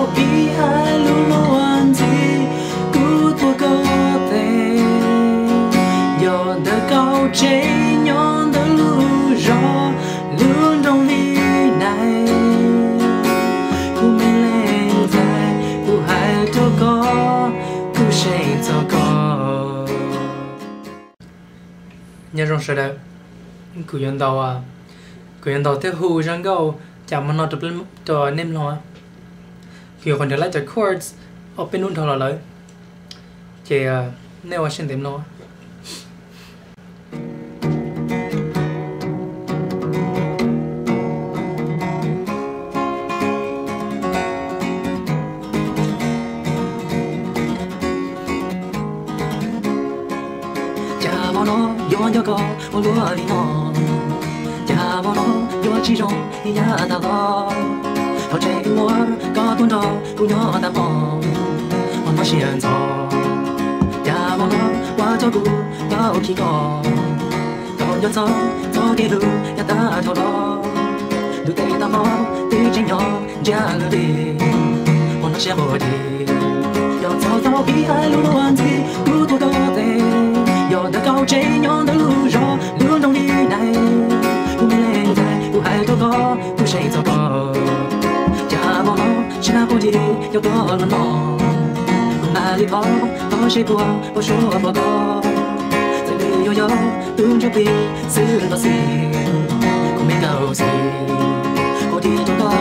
Ib hais lus luag ntxhi, kuv tuaj koj tes, yog ntawm kaum tsev nyob ntawm lub zos, lub nroog Vib Nais, kuv me leej ntxhais, kuv hais rau koj, kuv seev txog koj. Nyob zoo sawv daws, kuv yuav ntaus, kuv yuav ntaus thiab hu zaj nkauj Cas Hmo No rau nej mloog. Kuv yuav qhov nrhiav lab cov chords ob peb hnub dhau los lawm, ces nej ua siab ntev mloog. Cas hmo no yuav nco koj ua luaj li no, cas hmo no yuav tsis zoo li yav tas los. Thov tseem muab koj tuaj nrog kuv nyob tas hmo, hmo no siav ntxov. Cas hmo no ua txog kuv tau khi koj, koj nco txog txoj kev hlub yav tag dhau los. Ntuj tes tag hmo twb tsis nyob ntsiag lawm li, hmo no siab quaj dib. Yog txog tau ib hais lus luag ntxhi, kuv tuaj koj tes, yog ntawm kaum tsev nyob ntawm lub zos lub nroog Vib Nais, kuv me leej ntxhais, kuv hais rau koj, kuv seev txog koj. Cas hmo no siab quaj dib, yog koj los no, kuv mam li thov, thov seb puas, puas suav pom koj. Txawm nws yuav yog tus ntsuj plig xwb los xij, kuv me nkauj xim, quaj dib rau koj.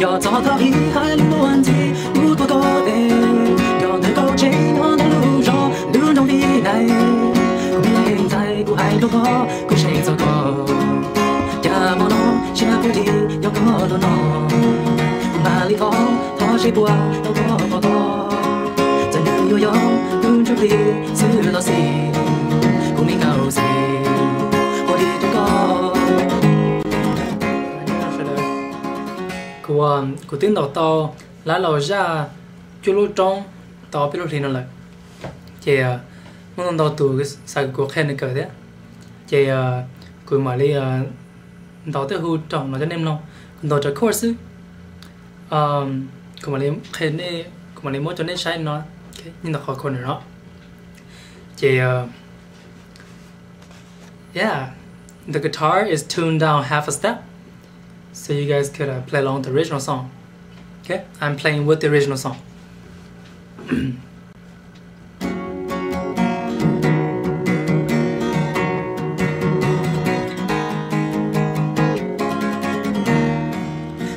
Yog txog thaum ib hais lus luag ntxhi, kuv tuaj koj tes, yog ntawm kaum tsev nyob ntawm lub zos lub nroog Vib Nais, kuv me leej ntxhais, kuv hais rau koj, kuv seev txog koj. Cas hmo no siab quaj dib, yog koj los no, kuv mam li thov, thov seb puas tau koj pom koj. Txawm nws yuav yog tus ntsuj plig xwb los xij, kuv me nkauj xim, quaj dib rau koj. Kuv, kuv twb ntaus tau lab laus zaj Cuaj Lub Roob tau peb lub hlis no lawm, ces muaj ntau tus xav kom kuv qhia nws kawm thiab, ces kuv mam li ntaus thiab hu rau no cov nej mloog. Kuv ntaus cov chord xwb, kuv mam li qhia, kuv mam li muab rau nej saib no, ntaus qhov chord no. Ces yeah, the guitar is tuned down half a step, so you guys could uh, play along with the original song. Okay, I'm playing with the original song.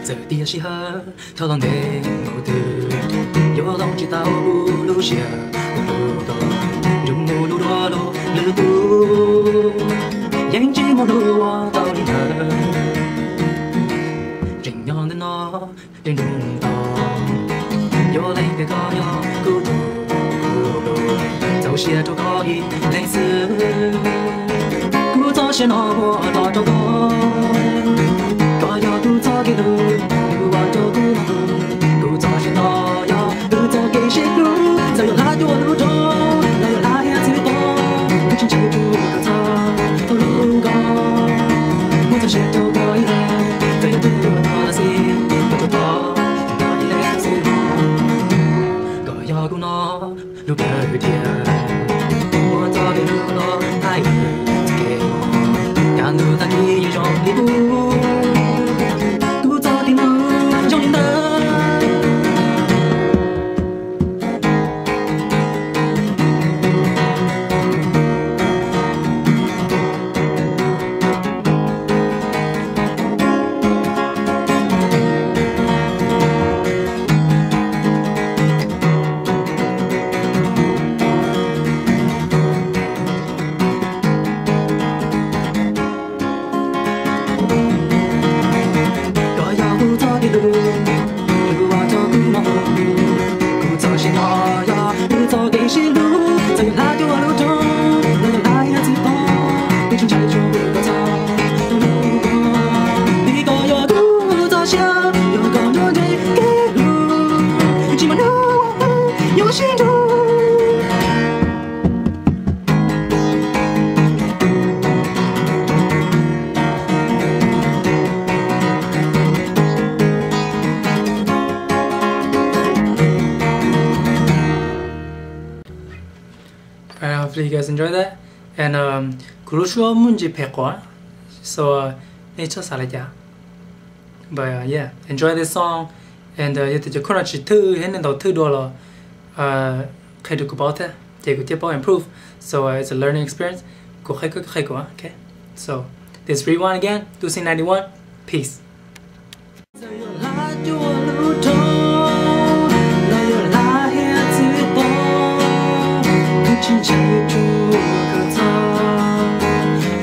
Txawm tias sij hawm thov los ntev nkaus twg, yuav los tsis tau lub siab uas hlub koj, nrug mus lub duab lub lwm tus, yeej tsis muaj hnub ua tau li ntawd. Tseem nyob ntawm no, tseem nrug tos, yuav leej twg koj yog kuv tus, kuv txaus siab rau koj ib leeg xwb. Kuv txoj sia no muab los rau koj, koj yog kuv txoj kev hlub, kuv ua rau kuv mus. Kuv txoj sia no yog kuv txoj kev sib hlub, txawm yuav hlav cuaj lub roob, los yuav hlav ib txwm poob, kuv tsis ntshai tsam koj txhob tau hlub koj. Muab txoj sia rau koj ib leeg, txawm yuav tuag los xij, koj tsuas tau koj ib leeg xwb. Koj yog kuv no lub plawv tiag, muab txoj kev hlub no hais txoj kev, yav ntuj tag kis yeej zoo li ub, kuv txoj kev hlub zoo li ntawd. Koj yog kuv txoj kev hlub, hlub ua rau kuv mloog. Kuv txoj sia no yog kuv txoj kev sib hlub, txawm yuav hlav cuaj lub roob, los yuav hlav ib txwm poob, kuv tsis ntshai tsam koj txhob tau hlub koj. Vim koj yog kuv txoj sia, yog koj nyob nrog kev hlub, tsis muaj hnub yuav sib nrug. Hopefully you guys enjoy that. And um, kuv lub suab muaj ntsis phem quav, so nej txhob xav li cas. But uh, yeah, enjoy this song. And uh, yog tias cov khub no tsis thwj thiab nej ntaus thwj dua los uh, qhia rau kuv paub thiab ces kuv thiaj paub improve. So uh, it's a learning experience. Kuv qhia koj, koj qhia kuv. Okay. So this is Rewind again, Tus Xeem ninety-one. Peace. Txawm yuav hlav cuag lub rog los yuav hlav hiav txwv tod, kuv tsis ntshai tsuas kawm txog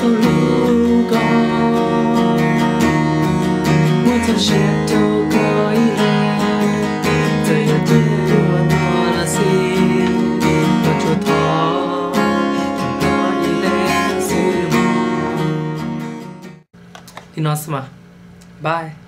tau hlub koj, muab txoj sia rau koj ib leeg. Txawm yuav tuag yuav muaj los xij, koj tsuas thov tus no ib leeg xwb mog. Li no xwb mas. Bye.